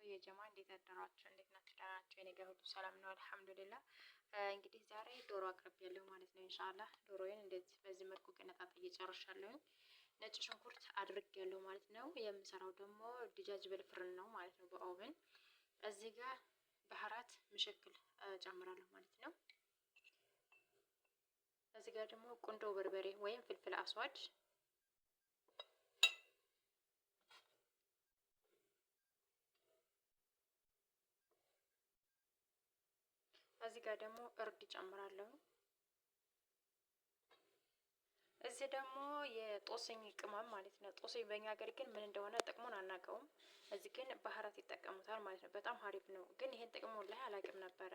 የጀማ እንዴት አደራችሁ? እንዴት ናችሁ? ደህና ናችሁ? እኔ ጋር ሁሉ ሰላም ነው አልሐምዱሊላህ። እንግዲህ ዛሬ ዶሮ አቅርቤያለሁ ማለት ነው። ኢንሻአላህ ዶሮዬን እንደዚህ በዚህ መልኩ ገነጣጥዬ ጨርሻለሁኝ። ነጭ ሽንኩርት አድርጌያለሁ ማለት ነው። የምሰራው ደግሞ دجاج بالفرن ነው ማለት ነው በ oven። እዚህ ጋር بهارات مشكل ጨምራለሁ ማለት ነው። እዚህ ጋር ደግሞ ቁንዶ በርበሬ ወይም فلفل أسود፣ እዚህ ጋር ደግሞ እርድ ጨምራለሁ። እዚህ ደግሞ የጦስኝ ቅመም ማለት ነው። ጦስኝ በእኛ ሀገር ግን ምን እንደሆነ ጥቅሙን አናውቀውም። እዚህ ግን بهارات ይጠቀሙታል ማለት ነው። በጣም ሀሪፍ ነው። ግን ይሄን ጥቅሙን ላይ አላውቅም ነበረ።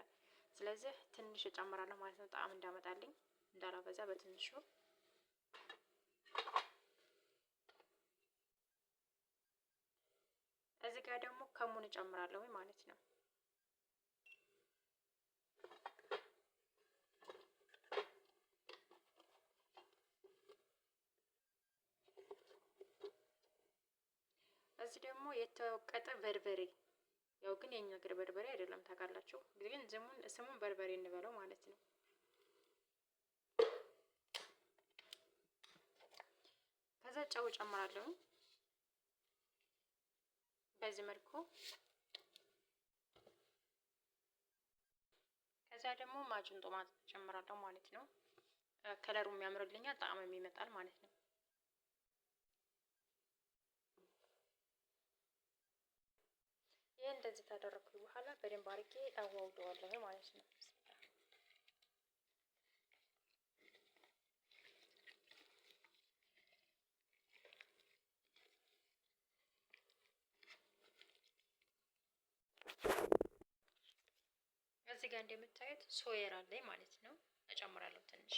ስለዚህ ትንሽ እጨምራለሁ ማለት ነው፣ ጣዕም እንዳመጣልኝ እንዳላበዛ በትንሹ። እዚህ ጋር ደግሞ ከሙን እጨምራለሁ ማለት ነው። እዚህ ደግሞ የተወቀጠ በርበሬ፣ ያው ግን የኛ ሀገር በርበሬ አይደለም ታውቃላችሁ፣ ግን ስሙን በርበሬ እንበለው ማለት ነው። ከዛ ጨው ጨምራለሁ በዚህ መልኩ። ከዛ ደግሞ معجون طماط ጨምራለሁ ማለት ነው። ከለሩ የሚያምርልኛል፣ ጣዕምም ይመጣል ማለት ነው። ይህ እንደዚህ ካደረኩኝ በኋላ በደንብ አድርጌ አዋውደዋለሁ ማለት ነው። እዚህ ጋር እንደምታዩት ሶየር አለኝ ማለት ነው። እጨምራለሁ ትንሽ።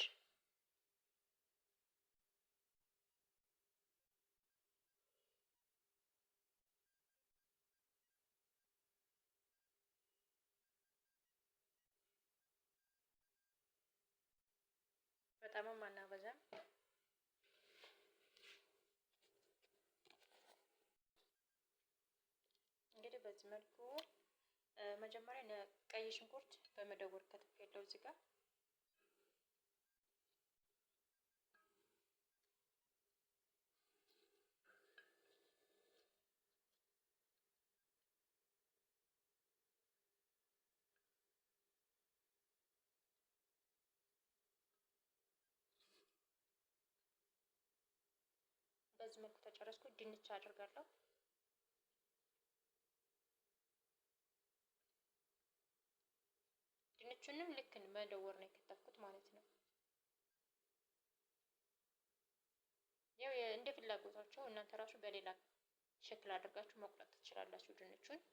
በጣምም አናበዛም። እንግዲህ በዚህ መልኩ መጀመሪያ ቀይ ሽንኩርት በመደወር ከተፍ ያለው እዚህ ጋር በዚህ መልኩ ተጨረስኩ። ድንች አደርጋለሁ። ድንቹንም ልክ መደወር ነው የከተፍኩት ማለት ነው። ያው እንደ ፍላጎታቸው እናንተ ራሱ በሌላ ሸክል አድርጋችሁ መቁረጥ ትችላላችሁ ድንቹን።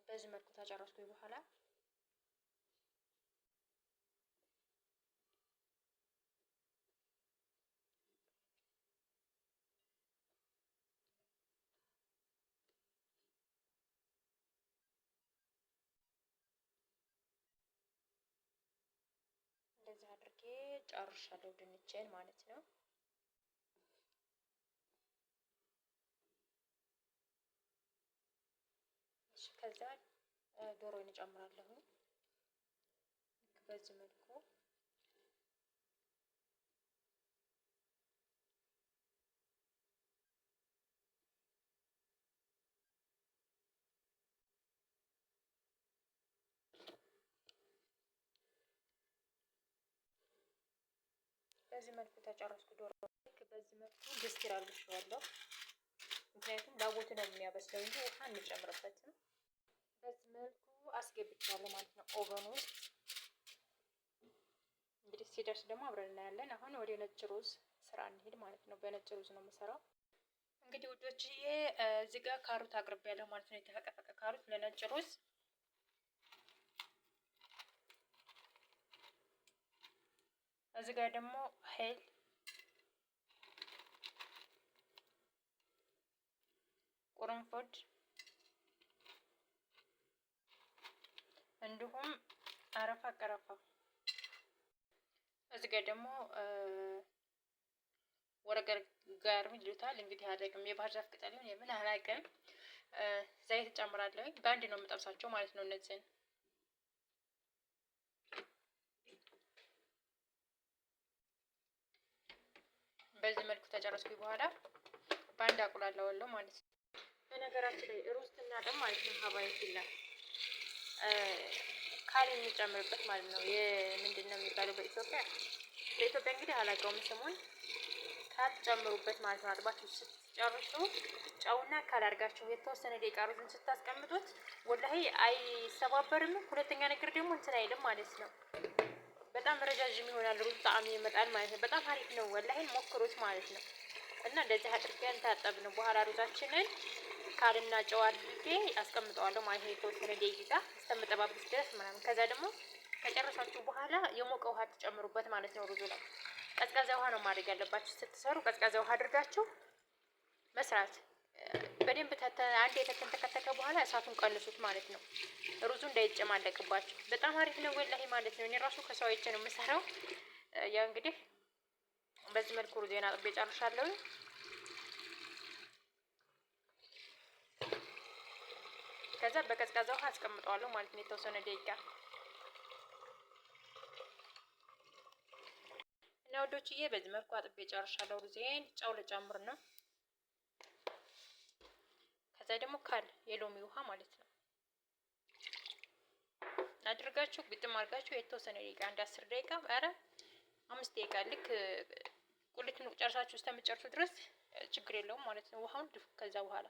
በዚህ መልኩ ተጨረስኩኝ በኋላ እንደዚህ አድርጌ ጨርሻለሁ ድንቼን ማለት ነው። እሺ ከዛ ዶሮን እጨምራለሁ በዚህ መልኩ። በዚህ መልኩ ተጨረስኩ። ዶሮ ልክ በዚህ መልኩ ድስት አልብሼዋለሁ። ምክንያቱም ላቦት ነው የሚያበስለው እንጂ ውሃ አንጨምርበትም። በዚህ መልኩ አስገብቼዋለሁ ማለት ነው oven ውስጥ። እንግዲህ ሲደርስ ደግሞ አብረን እናያለን። አሁን ወደ ነጭ ሩዝ ስራ እንሄድ ማለት ነው። በነጭ ሩዝ ነው የምሰራው። እንግዲህ ውዶችዬ እዚህ ጋር ካሮት አቅርቤያለሁ ማለት ነው። የተፈቀፈቀ ካሮት ለነጭ ሩዝ። እዚህ ጋር ደግሞ هيل፣ ቁርንፉድ እንዲሁም አረፋ ቀረፋ። እዚህ ጋር ደግሞ ورق غار ይሉታል እንግዲህ አላውቅም፣ የባህር ዛፍ ቅጠል ይሁን የምን አላውቅም። ዘይት እጨምራለሁኝ። በአንድ ነው የምጠብሳቸው ማለት ነው እነዚህን። በዚህ መልኩ ተጨረስኩኝ በኋላ በአንድ አቁላለዋለሁ ማለት ነው። በነገራችን ላይ ሩዝ ስናጥብ ማለት ነው ሀባይ ፊላ خل እንጨምርበት ማለት ነው። የምንድን ነው የሚባለው በኢትዮጵያ? በኢትዮጵያ እንግዲህ አላውቀውም ስሙን። خل ጨምሩበት ማለት ነው። አጥባችሁ ስትጨርሱ ጨውና خل አድርጋችሁ የተወሰነ ደቂቃ ሩዙን ስታስቀምጡት ወላሂ አይሰባበርም። ሁለተኛ ነገር ደግሞ እንትን አይልም ማለት ነው። በጣም ረጃጅም ይሆናል ሩዝ፣ ጣዕም ይመጣል ማለት ነው። በጣም አሪፍ ነው ወላሂ ሞክሩት ማለት ነው። እና እንደዚህ አድርገን ታጠብን በኋላ ሩዛችንን خل ና ጨው አድርጌ አስቀምጠዋለሁ ማለት ነው። የተወሰነ ደቂቃ እስከምጠባብስ ድረስ ምናምን። ከዛ ደግሞ ከጨረሳችሁ በኋላ የሞቀ ውሃ ትጨምሩበት ማለት ነው። ሩዙ ላይ ቀዝቃዛ ውሃ ነው ማድረግ ያለባችሁ ስትሰሩ፣ ቀዝቃዛ ውሃ አድርጋችሁ መስራት በደንብ አንዴ ከተንተከተከ በኋላ እሳቱን ቀንሱት ማለት ነው። ሩዙ እንዳይጨማለቅባችሁ። በጣም አሪፍ ነው ወላሂ ማለት ነው። እኔ ራሱ ከሰው አይቼ ነው የምሰራው። ያው እንግዲህ በዚህ መልኩ ሩዜን አጥቤ ጨርሻለሁ። ከዛ በቀዝቃዛ ውሃ አስቀምጠዋለሁ ማለት ነው የተወሰነ ደቂቃ። እና ወዶችዬ በዚህ መልኩ አጥቤ ጨርሻለሁ ሩዜን። ጨው ልጨምር ነው። ከዛ ደግሞ خل የሎሚ ውሃ ማለት ነው አድርጋችሁ ግጥም አድርጋችሁ የተወሰነ ደቂቃ አንድ 10 ደቂቃ፣ ኧረ 5 ደቂቃ፣ ልክ ቁሊቱን ጨርሳችሁ እስከምትጨርሱ ድረስ ችግር የለውም ማለት ነው። ውሃውን ድፉ ከዛ በኋላ።